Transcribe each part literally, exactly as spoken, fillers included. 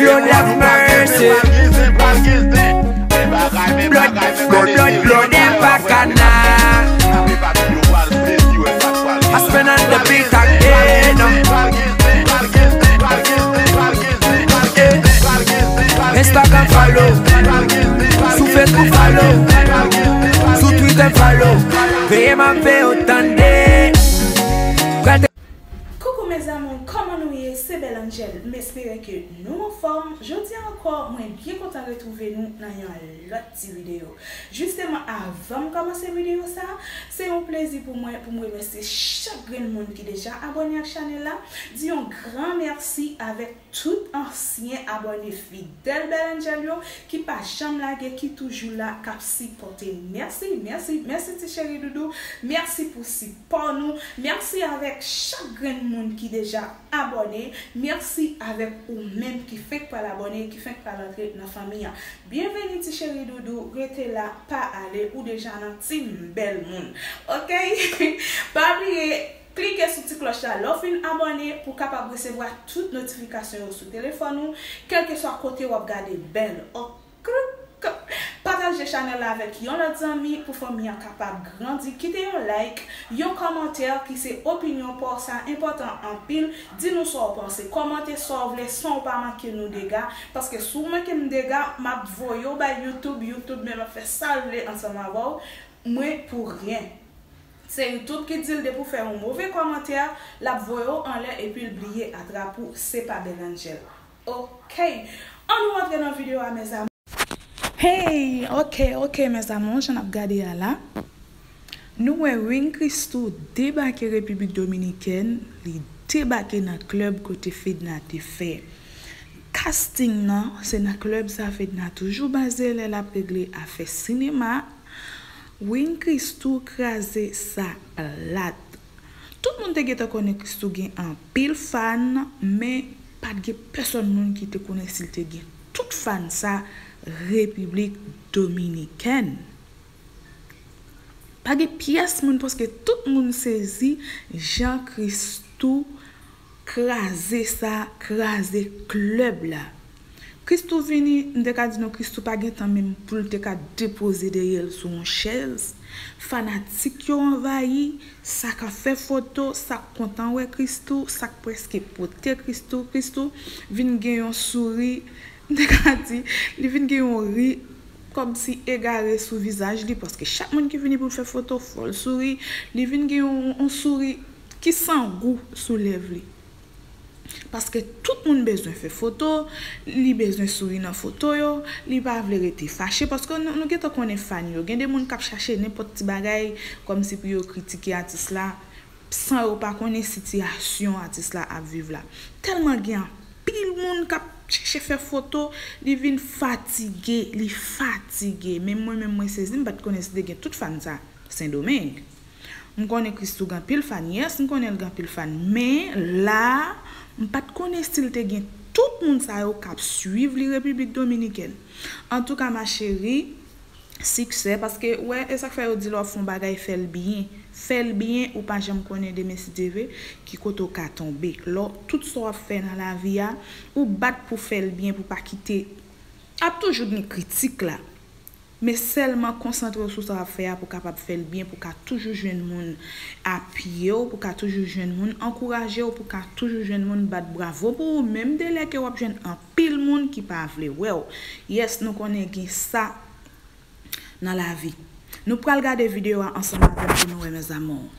Lord have mercy. Blood, blood, blood, blood, and Bacana. Aspen on the beat again. Instagram follow. Sou Facebook follow. Sou Twitter follow. Veye m ap fè yo tande. Koukou mes amours, kòman nou ye? Se Belle Angel. M espere ke nou anfòm. Jodi a ankò, mwen byen kontan retwouve nou nan yon lòt ti videyo. Jisteman, avan m kòmanse videyo sa, se yon plezi pou mwen pou m remèsye chak grenn moun ki deja abòne ak chanèl la. Di yon gran mèsi avèk tout ansyen abòne fidèl Belle Angel yo ki pa janm lage, ki toujou la, k ap sipòte. Mèsi, mèsi, mèsi ti cheri doudou. Mèsi pou sipò nou. Mèsi avèk chak grenn moun ki deja abòne. Mèsi avèk ou menm ki fenk pral abòne, ki fenk pral antre nan fanmi an. Byenveni ti cheri doudou, rete la, pa ale, ou deja nan team bèl moun. Oke? Pa bliye, klike sou ti klòch la lè w fin abòne pou w kapab resevwa tout notifikasyon yo sou telefòn ou, kèlkeswa kote w ap gade Belle. Oke? Pataje chanèl la avèk yon lòt zanmi pou fanmi an kapab grandi. Kite yon like, yon kòmantè ki se opinyon pa w, sa enpòtan anpil. Di nou sa w panse. Kòmante sa w vle san w pa manke nou dega. Paske si w manke m dega, m ap voye w bay YouTube. YouTube menm ap fè sa l vle ansanm avè w. Mwen pou ryen. Se YouTube ki di l depi w fè yon move kòmantè, l ap voye w anlè epi l bliye atrap ou. Se pa Belle Angel. Oke. Ann nou rantre nan videyo a, mes amours. Hey, oke, oke, mes amours, jan n ap gade a la. Nou wè Win Christou debake Repiblik Dominikèn, li debake nan klèb kote Fedna te fè casting nan, se nan klèb sa Fedna toujou baze lè l ap regle afè sinema. Win Christou kraze sa plat. Tout moun te gentan konnen Christou gen anpil fan, men pa t gen pèsòn moun ki te konnen si l te gen tout fan sa Repiblik Dominikèn. Pa gen pyès moun, paske tout moun sezi jan Christou kraze sa, kraze klèb la. Christou vini, m te ka di nou Christou pa gen tan menm pou l te ka depoze dèyè l sou yon chèz. Fanatik yo anvayi, sa k ap fè foto, sa k kontan wè Christou, sa k prèske pote Christou. Christou vin gen yon souri, m te ka di, li vin gen yon ri kòmsi egare sou vizaj li, paske chak moun ki vini pou l fè foto, fò l souri. Li vin gen yon, yon souri ki san gou sou lèv li. Paske tout moun bezwen fè foto, li bezwen souri nan foto yo, li pa vle rete fache, paske nou, nou gentan konnen fan yo. Gen de moun k ap chache nenpòt ti bagay kòmsi pou yo kritike atis la, san yo pa konnen sitiyasyon atis la ap viv la. Tèlman gen anpil moun k ap chèche fè foto, li vin fatige, li fatige. Men mwen menm mwen sezi, m pa t konnen si te gen tout fan sa Sendomeng. M konnen Christou gen anpil fan, yes, m konnen l gen anpil fan, men la, m pa t konnen si l te gen tout moun sa yo k ap swiv li Repiblik Dominikèn. Antouka, ma chérie, siksè, paske, wè, e sa k fè yo di lè w ap fè yon bagay, fè l byen. Fè l byen, ou pa janm konnen demen si Dye vle, ki kote w ka tonbe. Lè w, tout sa w ap fè nan lavi a, ou bat pou fè l byen, pou pa kite, ap toujou gen kritik la. Men sèlman konsantre w sou sa w ap fè a pou w kapab fè l byen, pou w ka toujou jwenn moun apiye w, pou w ka toujou jwenn moun ankouraje w, pou w ka toujou jwenn moun bat bravo pou ou, menm de lè ke w ap jwenn anpil moun ki pa vle wè w. Yes, nou konnen gen sa nan lavi. Nou pral gade videyo a ansanm avè m pou nou wè, mes amours.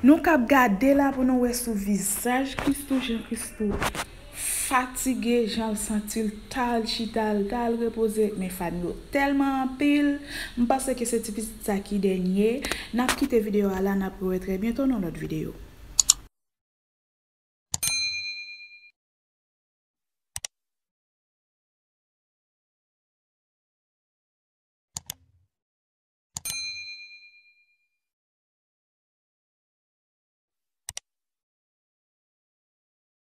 Nou k ap gade la pou nou wè sou vizaj Christoo, jan Christoo fatige, jan l santi l, ta l chita, l ta l repoze. Men fan yo tèlman anpil, m panse ke se ti pitit sa ki dènye. N ap kite videyo a la, n ap rewè trè byento nan lòt videyo.